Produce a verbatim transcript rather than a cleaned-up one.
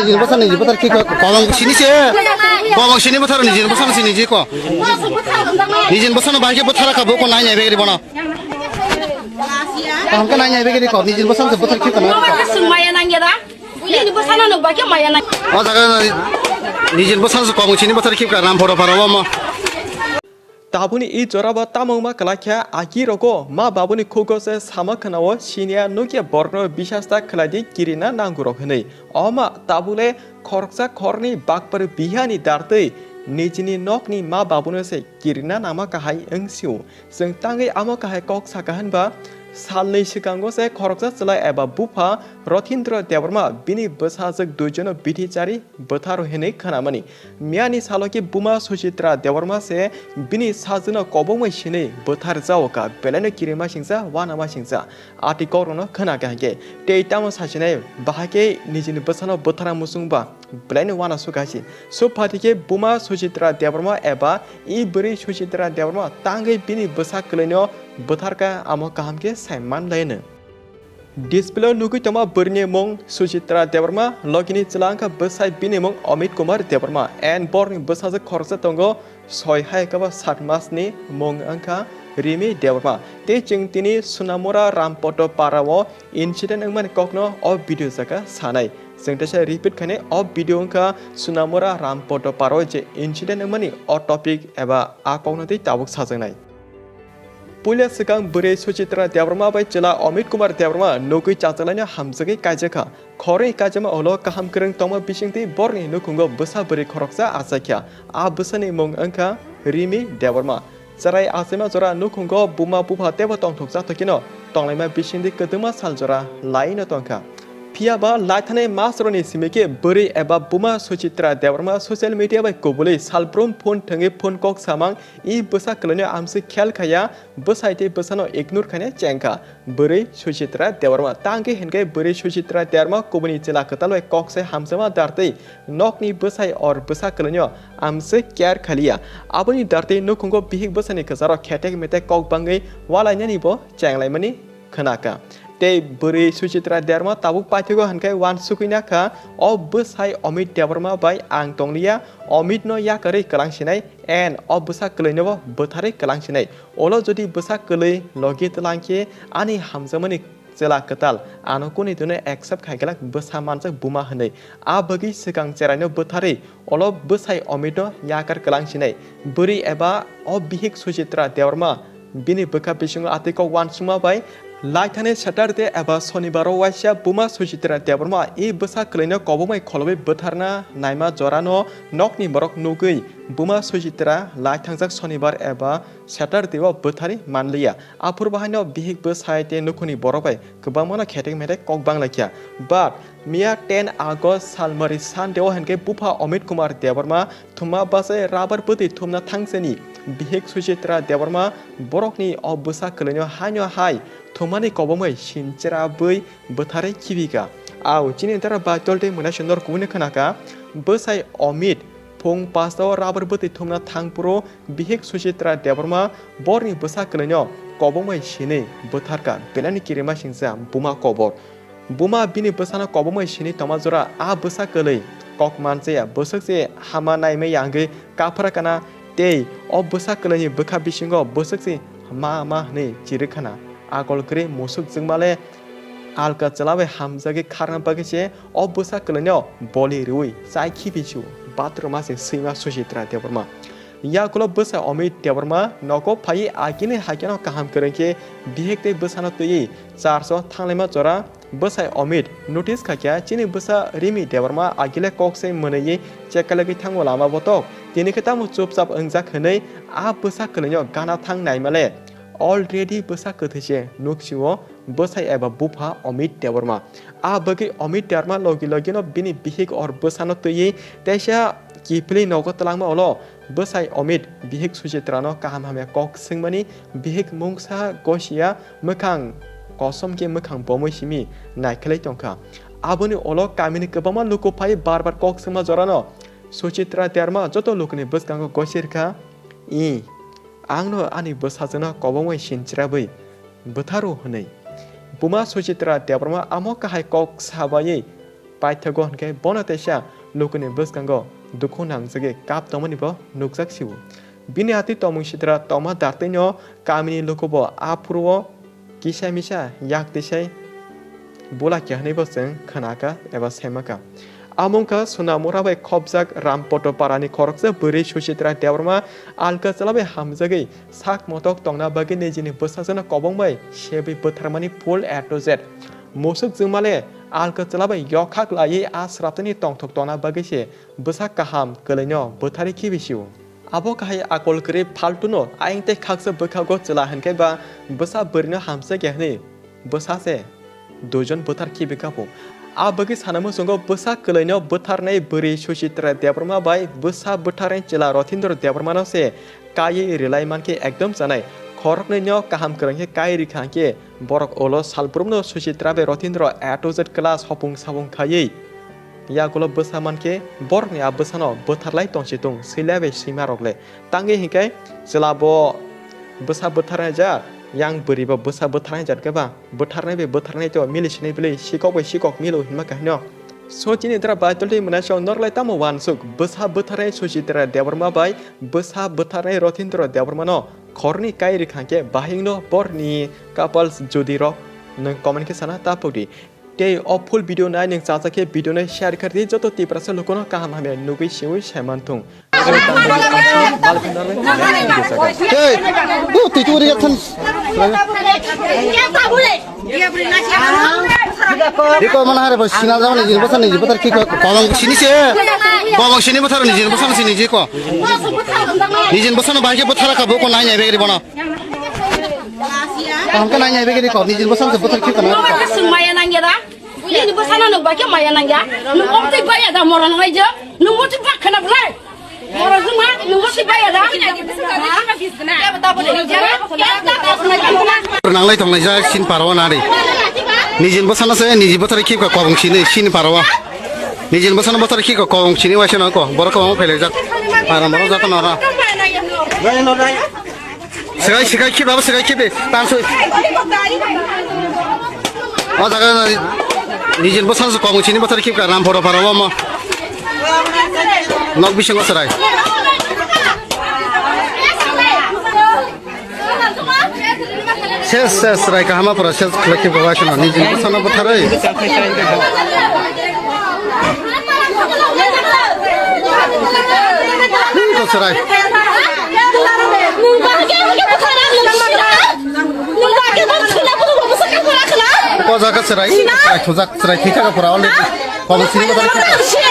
Nijin bwsa niji bwthar khe ko, kolong sini se. Kolong sini bwthar nijin bwsa sini ji ko. Nijin bwsa no bahai khe bwthar ka bo ko nai nai begri bono. Kaham khe nai nai begri ko, nijin bwsa se bwthar khe ko na. Sung maya nang ya da. Ini bwsa no nuk ba khe maya nang. O jaga nijin bwsa se kolong sini bwthar khe ka ram photo para mo. Tabukni i jorabo tamo wngma kwlai khe, agi rogo ma babuni khugo se sama khwnao, siniya nukya borokno bisasta khwlaidi kirina nangurok hwnwi. Oma tabukle khoroksa khoroknwi bakpar bihani dartwi nijini nokni ma babuno se kirina nangma kahai wngsio. Chwng tangwi amo kahai kok saka hwnba, salnwi swkango se khoroksa chwla eba bupha Rothindra Debbarma bini bwsajwk duijono bithi chari bwtharo hinwi khwnamani. Miyani salo khe buma Suchitra Debbarma se bini sajwkno kobongmai sinwi bwthar jao ka, belaino kirima singsa, wanama singsa. Ati kokrokno khwna kha hinkhe tei tamo sasinai bahai khe nijini bwsano bwthara muchung ba belaino wana sukha si. Suphati khe buma Suchitra Debbarma eba i bwrwi Suchitra Debbarma tangwi bini bwsa kwlwino bwthar ka, amo kaham khe sai man laino. Display o nugwi tongma bwrwini mung Suchitra Debbarma, logini chwla wngkha bwsai bini mung Amit Kumar Debbarma, and borokni bwsajwk khoroksa tongo, soi hai khe bo sat masni mung wngkha Rimi Debbarma. Tei chwng tini Sunamura Rampoto para o incident wngmani kokno o video jaga sanai. Chwng teisa repeat khainai, o video wngkha Sunamura Rampoto para o je incident wngmani o topic eba a kokno tei tabuk sajaknai. Puila swkang bwrwi Suchitra Debbarma bai chwla Amit Kumar Debbarma nugwi chachaklaino hamjagwi kaijakha. Khorwi kaijakma ulo kaham kwrwng tongma bisingtwi borokni nukhungo bwsa bwrwi khoroksa achaikha. A bwsani mung wngkha Rimi Debbarma. Chwrai achaima jora nukhungo buma bupha teibo tongthokjak tongkheno tonglaima bisingtwi kwdwma sal jora laino tongkha. Phiya ba laithani masrokni simi khe bwrwi eba buma Suchitra Debbarma social media bai kubulwi salbrum phone thwngwi phone kok samang I bwsa kwlaino amswk khel khaiya, bwsai tei bwsano ignore khaina chengkha. Bwrwi Suchitra Debbarma tangwi hinkhe bwrwi Suchitra Debbarma kubuni chwla kwtal bai kok sai hamjakma dartwi nokni bwsai or bwsa kwlaino amswk care khaliya. Aboni dartwi nukhungo bihik bwsani kwcharo khetek metek kok bangwi walainani bo chenglaimani khwnakha. Tei bwrwi Suchitra Debbarma tabuk paithago hinkhe uansukwi nakha, o bwsai Amit Debbarma bai ang tongliya, Amit no yakarwi kwlang sinai, and o bwsa kwlwino bo bwtharwi kwlang sinai. Olo jodi bwsa kwlwi logi twlang khe ani hamjakmani chwla kwtal ano kuni dino accept khai glak bwsa manjak buma hinwi. A bagwi swkang cheraino bwtharwi olo bwsai Amit no yakar kwlang sinai. Bwrwi eba o bihik Suchitra Debbarma bini bwkha bisingo atwi kok uansukma bai laithani Saturday eba Sonibaro waisa buma Suchitra Debbarma i bwsa kwlaino kobongbai kholobwi bwtharna naima jorano nokni borok nugwi buma Suchitra lai thangjak Sonibar eba Saturday o bwtharwi manliya. Aphuru bahaino bihik bwsai tei nukhungni borok bai kwbangmano khetek metek kok banglaikha. But miya ten August salmari Sunday o hinkhe bupha Amit Kumar Debbarma thumma bachai rubber bwtwi thumna thangsani bihik Suchitra Debbarma borokni o bwsa kwlaino haino hai thumani kobongbai sinchera bwi bwtharwi khibika. Au chini dara bai tol tei mwnaisong norok kubuni khwnakha. Bwsai Amit phung pasta o rubber bwtwi thumna thangphuru bihik Suchitra Debbarma borni bwsa kwlaino kobongbai sinwi bwtharkha, belani kirima singsa buma kobor. Buma bini bwsano kobongbai sinwi tongma jora a bwsa kwlwi kok manchaya, bwswk se hama naimaya wngwi kaphra kana tei o bwsa kwlwini bwkha bisingo bwswk se ma ma hwnwi chirwi khana. Akol kwrwi musuk chwngmale alka chwla bai hamjagwi kharna bagwi se o bwsa kwlwino boli rwui chai khibi su bathroom se swima Suchitra Debbarma. Yakulo bwsa Amit Debbarma nogo phaiwi agini haikeno kaham kwrwng khe bihik tei bwsano twiwi church o thanglaima jora bwsai Amit notice khaikha chini bwsa Rimi Debbarma agile kok se mwnwiwi chekalagwi thango lama botok. Tini khe tamo chupchap wngjak hwnwi a bwsa kwlwino gana thang naimale already bwsa kwthwi se nuksio bwsai eba bupha Amit Debbarma. A bagwi Amit Debbarma logi logino bini bihik or bwsano twiwi teisa kiphilwi nogo twlangma ulo bwsai Amit bihik Suchitrano kaham hamya kok swngmani bihik mungsa gosiya mwkhang kosom khe mwkhang bomwi simi naikhlai tongkha. Aboni ulo kamini kwbangma luku phai bar bar kok swngma jorano Suchitra Debbarma joto lukuni bwskango gosirkha, "I, angno ani bwsajwkno kobongwi sinchirabwi bwtharo," hwnwi. Buma Suchitra Debbarma amo kahai kok sabaiwi paithago hwnkhe bono teisa lukuni bwskango dukhu nangjagwi kap tongmani bo nukjak sio. Bini atwi tongmung sitra tongma dartwino kamini lukubo aphuru o kisa misa yak tisai bula keha hwnwi bo chwng khwnaka eba saimaka. Amo wngkha Sonamura bai khopjak Rampoto parani khoroksa bwrwi Suchitra Debbarma alka chwla bai hamjagwi sak motok tongna bagwi nijini bwsajwkno kobong bai sebwi bwtharmani full A to Z. Musuk jwngmale alka chwla bai yokhak laiwi a sraptani tongthok tongna bagwi se bwsa kaham kwlwino bwtharwi khibi sio. Abo kahai akol kwrwi phaltuno ayang tei khaksa bwkhago chwla hinkhe ba bwsa bwrwino hamjakya hwnwi bwsa se duijon bwthar khibi kha bo. A bagwi sana muchungo bwsa kwlwino bwtharnai bwrwi Suchitra Debbarma bai bwsa bwtharnai chwla Rothindra Debbarmano se kaiwi rwlai mankhe ekdom chanai. Khoroknwino kaham kwrwng khe kai rikha hinkhe borok ulo salbrumno Suchitra bai Rothindra A to Z class hopung sapung khaiwi yagulo bwsa mankhe borokni a bwsano bwtharlai tongsi tung swilai bai swima rok le. Tangwi hinkhe chwla bo bwsa bwtharnai ja, yang bwrwi bo bwsa bwtharnai jat khe ba bwtharnai bai bwtharnai to mili sinai bwlwi sikok bai sikok milo hinma kahino. So chini dra bai toltwi mwnai song norlai tamo wansuk bwsa bwtharnai Suchitra Debbarma bai bwsa bwtharnai Rothindra Debbarmano khorni kai rikha hinkhe bahingno borni couples jodi rok nwng comment khe sana ta pokdi. Tei o full video nai nwng chajak khe video no share khe rwdi joto Tiprasa lukuno kaham hamya nugwi siwi saiman thung. Hey, bu twi twi ri than. Iko mana hare bo sina jama ni jin bwsa ni jin bwthar ki ko kobong sini se. Kobong sini bwthar ni jin bwsa ni jin ko. Ni jin bwsa no bai khe bwthar ka bo ko nai nai begri bono. Kaham khe nai nai begini kok, nijini bwsano se bwthar khibka nai. Nwng ba khe swng maya nangya da? Nini bwsano nwng ba khe maya nangya? Nwng omo twi baya da mora nangya je? Nwng bo twi bak khana bwlai? Mora juma, nwng bo twi baya da? Nanglai tonglai jak sin paro nari. Nijini bwsano se niji bwthar khibka kobong sini, sini paro. Nijini bwsano bwthar khibka kobong sini waisa nang ko, borok kobong phailai jak. Para moro jata nora. Sikai, sikai, khibra, sikai, khibri, tansui. O jaga nijin bwsano se kobong sini bwthar khibka, ram phoro pharo omo. Nok bisingo chwrai. Ses, ses, chwrai kahama phora ses khlai khibka waisa no, nijin bwsano bwtharwi. Ko chwrai. Ko jaga chwrai. Chwrai thujak, chwrai thika ka pura already. Kobong sini bwthar khibka.